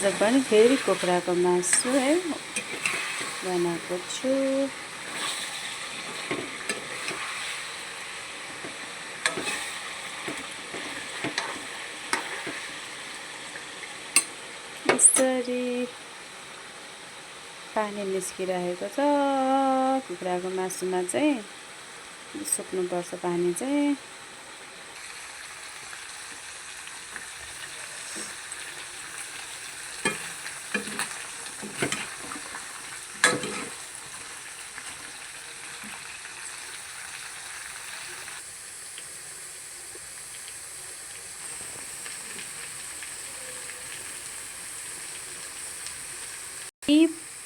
आज पनि फेरि कुखुराको मासु है बनाएको छु। यसरी पानी निस्किरहेको छ कुखुराको मासुमा चाहिँ, सुक्नुपर्छ पानी चाहिँ।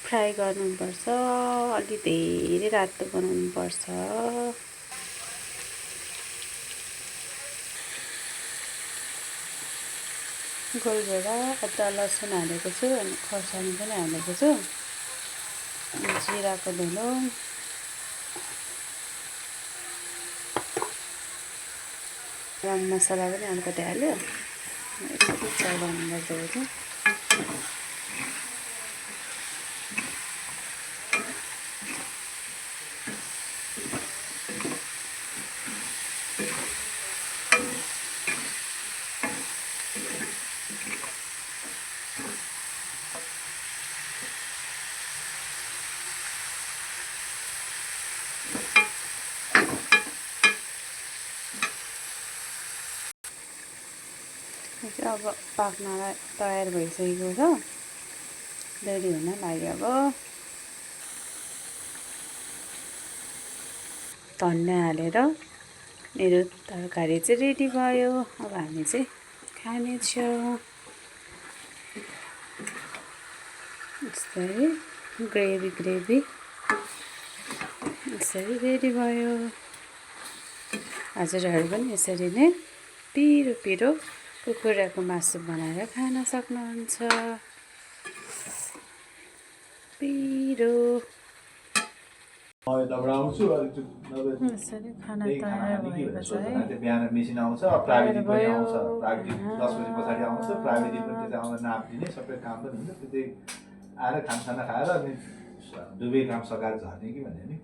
फ्राई गर्नुपर्छ, अलि धेरै रातो बनाउनुपर्छ। गोलभेडा, अदुवा लसुन हालेको छु अनि खोर्सानी पनि हालेको छु। जिराको धुलो, गरम मसला पनि अलिकति हाल्यो। यति चलाउनु पर्छ। अब पाक्नलाई तयार भइसकेको छ, रेडी हुन लाग्यो। अब धनिया हालेर मेरो तरकारी चाहिँ रेडी भयो। अब हामी चाहिँ खानेछौँ। यसरी ग्रेभी यसरी रेडी भयो। हजुरहरू पनि यसरी नै पिरो कुखुराको मासु बनाएर खान सक्नुहुन्छ। पिरो यसरी खाना तयार भएको छ है। बिहान मेसिन आउँछ, प्राविधिक पनि आउँछ, प्राविधिक 10 बजी पछाडि आउँछ। प्राविधिक पनि त्यता आउँदा नाप्दिने सबै काम पनि हुन्छ। त्यतै आएर खानासाना खाएर अनि दुवै काम सकाएर झर्ने कि भन्ने नि।